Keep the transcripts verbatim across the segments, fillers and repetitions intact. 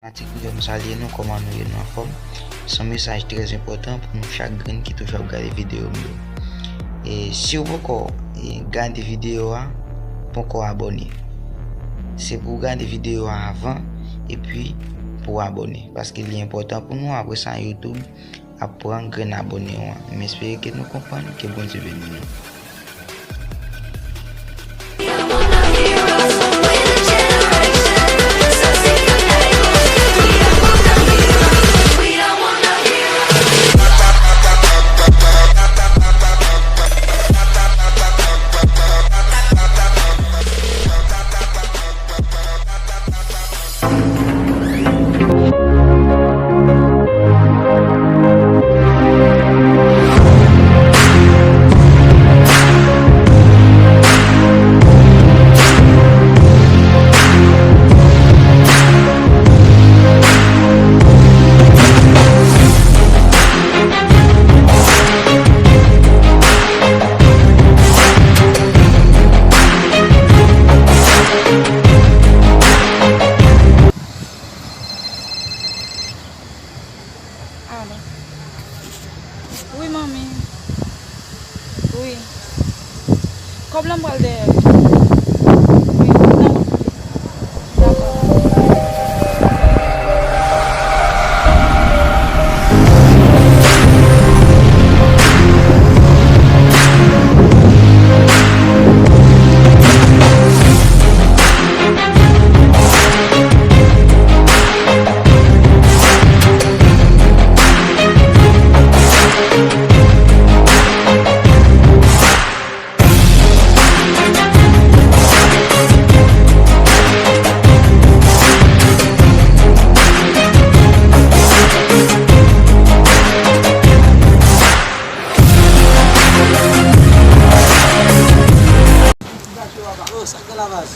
Fanatik mwen yo, m salye nou, kòman nou ye, nou anfòm? Se yon mesaj trè enpòtan pou nou chak grenn ki toujou ap gade videyo m yo. E si w poko, e, gade videyo a, poko abòne. Se pou w gade videyo a avan, epi pou w abòne, paske li enpòtan pou nou. Apre sa, YouTube ap pran grenn abòne w an. M espere ke nou konprann, ke Bondye beni nou. Alo. Wi, manmi. Wi. Kòb la m pral dèyè l. Wi, wi, nan wout li. Dakò. Yo, sa k gen la baz?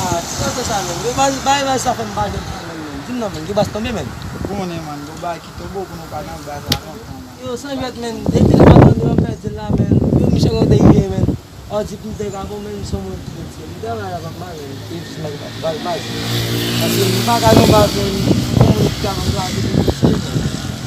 Ah, ti sa fè sa menm. Yo, baz, bay baz sa fè m pa jwenn sa menm, menm. Di m non, menm, gen baz tonbe menm. Ou konnen, man, gon bagay ki tonbe pou nou pa nan baz la lontan, man. Yo, san jwèt, menm. Depi lè m ap tande yo, m pèdi l la, menm. Yo, misye gon te rive, menm. Ò, di pou m te ka bon, menm, son moun ki te di. M travay la, papa, menm. Se jis mwen ki pa baz, baz. Paske m pa ka nan baz, menm. Gon moun ki ka ban m travay, se pou m di.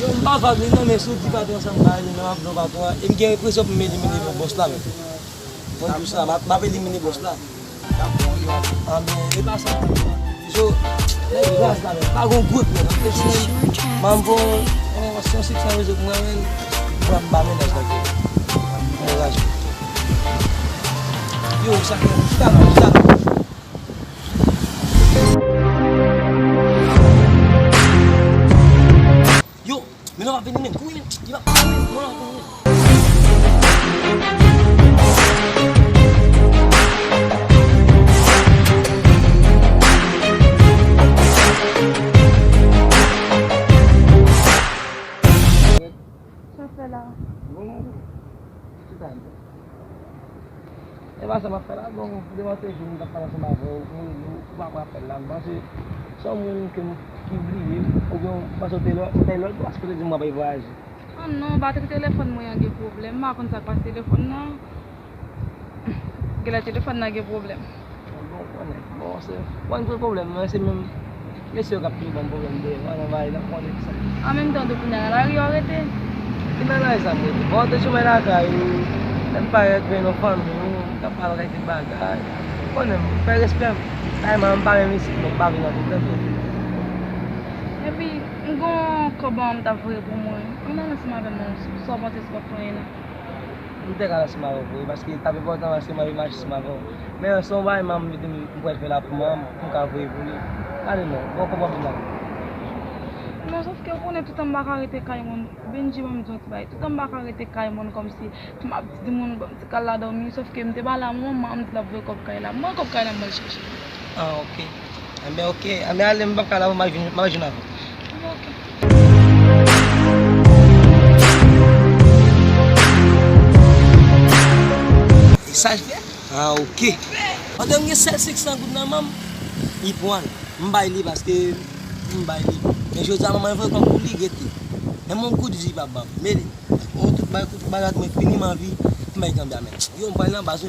Yo, m pa vag li non, men si w di patwon sa m ba li, men m ap di w patwon an, e m gen enpresyon pou m elimine bòs la menm. Mwen di w sa, m ap, m ap elimine bòs la. Anben, e pa sa. So, nèg raz la menm, pa gon gout menm. Anplis menm, m ap bon, se yon sik san rezo pou mwen menm, mwen ap ba mennaj la ke. Mwen raz. Yo, sa fè, chita non, chita non. Yo, men non pa vini menm, kouri menm, li pa kouri menm, non pa vini menm. Sa fè la? Bon, chita non. E pa sa m ap fè la, bon, demen se jou m t ap pale ansanm avè w, m rele w, ou pa pran apèl la, m panse se yon moun ke m, ki bliye m, oubyen m panse w te lòt, ou te lòt, paske w te di m w ap voyaje. Ah non, batri telefòn mwen an gen pwoblèm, m pa konn sa k pase telefòn nan. Genlè telefòn nan gen pwoblèm. Bon, konnen. Bon, se, mwen gen pwoblèm, mwen se menm mesye yo k ap toujou ban m pwoblèm dèyè, mwen nan bagay la, konnen sa. An menm tan tou, kounye a nan lari a w rete? Ki nan lari sa m rete? Bon, te chomay lakay ou, lè m parèt, jwenn yon fanmi ou, m t ap pale kèk bagay. Konnen m, fè respè m. Ay, man, m pa menm isit, men m pa vin nan pwoblèm non. Epi, m gon kòb an m t ap voye pou mwen. Ann al ansanm avè m non, sa w panse si w ap fè anyen la? M te ka al ansanm avè w wi, paske t ap enpòtan, paske m anvi mache ansanm avè w. Men se yon bagay m mete m, m pral fè la pou mwen, pou m ka voye pou li. Ale non, bon, konprann m la. Non, sòf ke ou konnen toutan m pa ka rete kay moun. Bendji, ban m di yon ti bagay. Toutan m pa ka rete kay moun kòmsi m ap di moun ban m ti kal la dòmi, sòf ke m te pale a manman m, m di l ap voye kòb kay la. Mwen kòb kay la m pral chèche. Ah, ok. Enben, ok. Enben, ale, m p ap ka la, m a jwenn, m a jwenn avè w. Enben, ok. E sa l fè? Ah, ok. Pandan m gen sèl senk san goud nan men m, li pran l. M bay li paske m bay li. Men jodi a, manman l voye kòb pou li, gete. Menm yon goud li p ap ban m. Mele. Bon, tout bagay, tout bagay mwen fini, m anvi, m bay kanpe a men. Yo, m pral nan baz wi.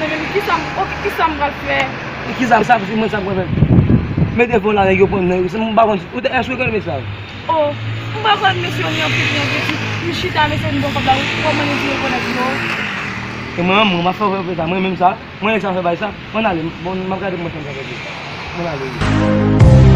nan men m, kisa m, ok, kisa m pral fè? Kisa m sa, si mwen sa mwen fè? Mete fon la, nèg yo pran nèg, m pa konn, ou te, èske w konn mesaj? Oh, m pa konn mesye yo ni anpil, ni anpil, li chita, mesye m bon kòb la, ou kòman li di rekonèt yo? E mwen, mwen, m ap fè w fè sa, mwen menm sa, mwen nèg sa fè bay sa, mwen ale, bon, m ap gade mwen sa m fè sa, mwen ale wi.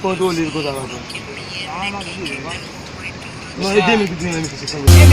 kontwole l konsa, papa. Non, e demen ki di menm ki se konsa.